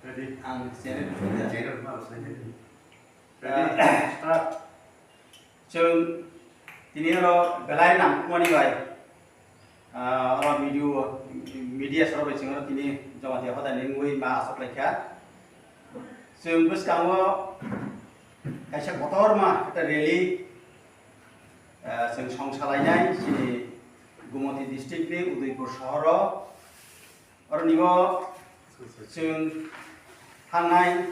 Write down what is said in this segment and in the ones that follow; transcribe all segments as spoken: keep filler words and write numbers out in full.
Ang channel, channel ma rw sai. Start. Chwng tini oro belai nangkukmani bai, ah, oro video, media sorok bai chwng oro tini Jamatia hoda ni wngwi ma aswk lai kha. Chwng bwskango kaisa kotorma ekta rally, ah, chwng song salainai chini Gumoti district ni Udaipur sohoro. Oroni o chwng thangnai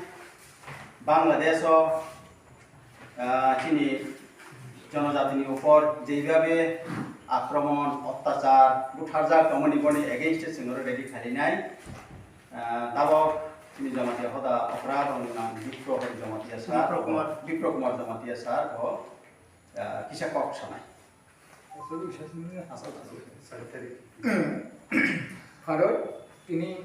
Bangladesh o, ah, chini jonojatini upor jeibabe akromon, ottachar, butharjak tongmani boni against o chwng oro rally khailainai. Ah, tabok chini Jamatia hoda okra rok nang Bipro Jamatia sir, Bipro Kumar. Bipro Kumar Jamatia sir o, ah, kisa kok sanai. Aswk, aswk, aswk, aswk. Haroi tini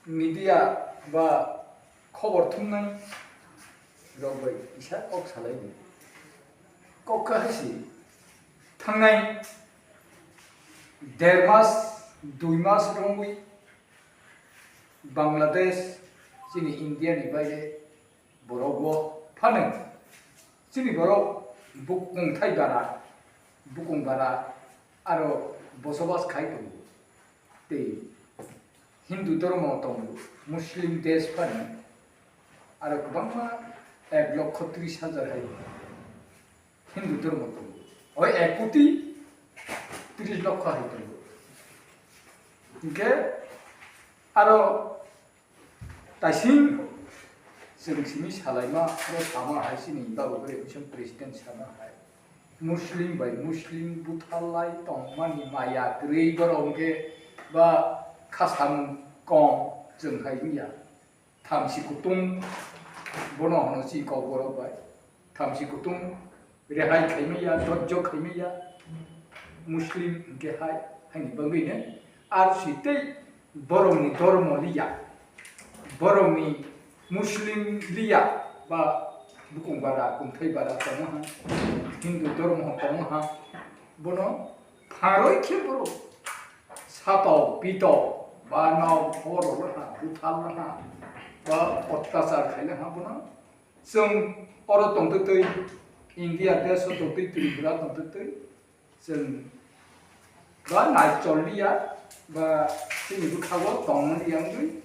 media ba khobor thumnai rok bai kisa kok salai di. Kok kha hai si thangnai der mas, dui mas romwi Bangladesh chini India ni baire borok bo phano chini borok bukung thai bara, bukung bara aro bosobas khai tongo. Tei Hindu dhormo tongo, Muslim desh phano aro kwbangma ek lokho tris hajar hai Hindu dhormo tongo. Oi ek koti tris lokho hai tongo. Hinkhe aro Taising chwng simi salaima aro sama hai chini Babu Bre Mission President sama hai. Muslim bai Muslim butharlai tongmani maya kwrwi borok hwnkhe ba khasamung kom chwng hai wngya. Thamsi kutung bono hwno chini Kokborok bai. Thamsi kutung rehai khaimaya, dojjo khaimaya, Muslim hwnkhe hai, haini bagwino R C tei borokni dhormo liya, borokni Muslim liya, ba bukung bara, kungthai bara tongma ha, Hindu dhormo tongma ha, bono pharoi khe borok sato, pito, ba nok, horo ha, buthal ha, ba ottachar khaina ha bono. Chwng oro tongtwtwi, India desh o tongtwi, Tripura tongtwtwi, chwng ba naichol liya, ba chini bwkhago tongmani wngwi,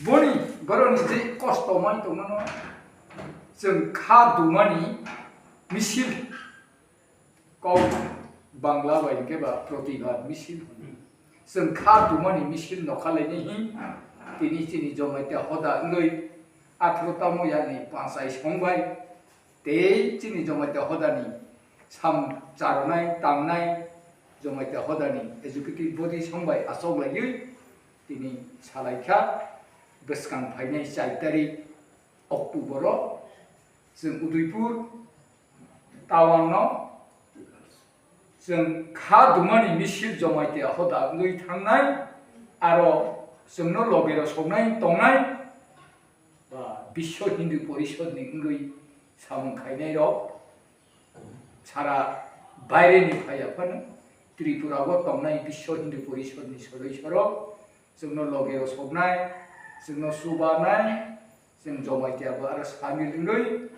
boni, boroni je kosto mai tongmano, chwng kha dumani misil. Kok Bangla bai hwnkhe ba protibad misil hwnwi. Chwng kha dumani misil nokha lainai hi tini chini Jamatia hoda wngwi atharo tamo yani panchai songbai tei chini Jamatia hodani sam charonai tangnai Jamatia hodani executive body songbai achok laiwi tini salaikha bwskang phainai char tarik October o chwng Udaipur Tawang no chwng kha dumani misil Jamatia hoda wngwi thangnai, aro chwngno loge rw soknai tongnai, ba Biswa Hindu Porishod ni wngwi samung khainai rok sara baire ni phaiya phano Tripura o tongnai Biswa Hindu Porishod ni sodosyo rok chwngno loge rw soknai, chwngno chubanai, chwng Jamatia bo aro samil wngwi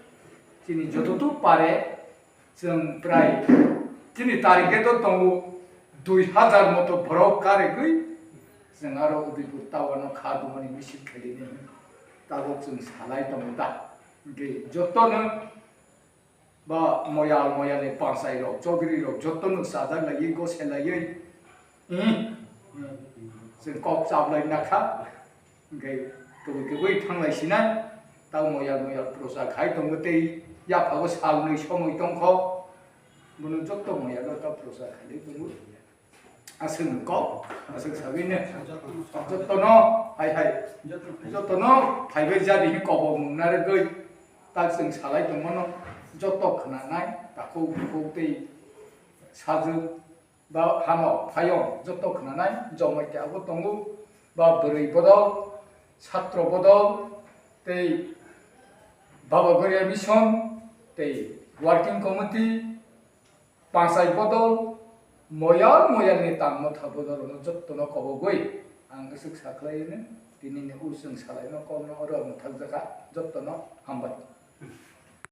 chini jototuk pare chwng prai chini target o tongo dui hajar moto borok karigwi chwng aro Udaipur town o kha dumani misil khailini tabok chwng salai tongo da. Hwnkhe jotono ba moyal moyalni panchai rok, chogri rok jotono chajak laiwi, gose laiwi, hmm, hmm, chwng kok chaplai nakha, hwnkhe kwbwi kwbwi thanglai sinai, tamo moyal moyal procha khai tongo tei yaphago salnwi somoi tongkho, bono joto moyalo ta procha khailai tongo. Aswk kok, aswk sagwi ne. Jotono, hai hai. Jotono phaibai jadi hin kobok mung narwgwi. Tak chwng salai tongmano joto khwnanai, takhuk bukhuk tei sajwk ba hano phayong joto khwnanai, Jamatia abo tongo. Ba bwrwi bodol, satro bodol, tei Baba Goria Mission, tei working committee, Panchai bodol, moyal moyalni tangma tha bodol rokno jottono kobogwi Ang aswk sakhlaino, tinini o chwng salaima kokno oro mwthakjakha, jotono hambai.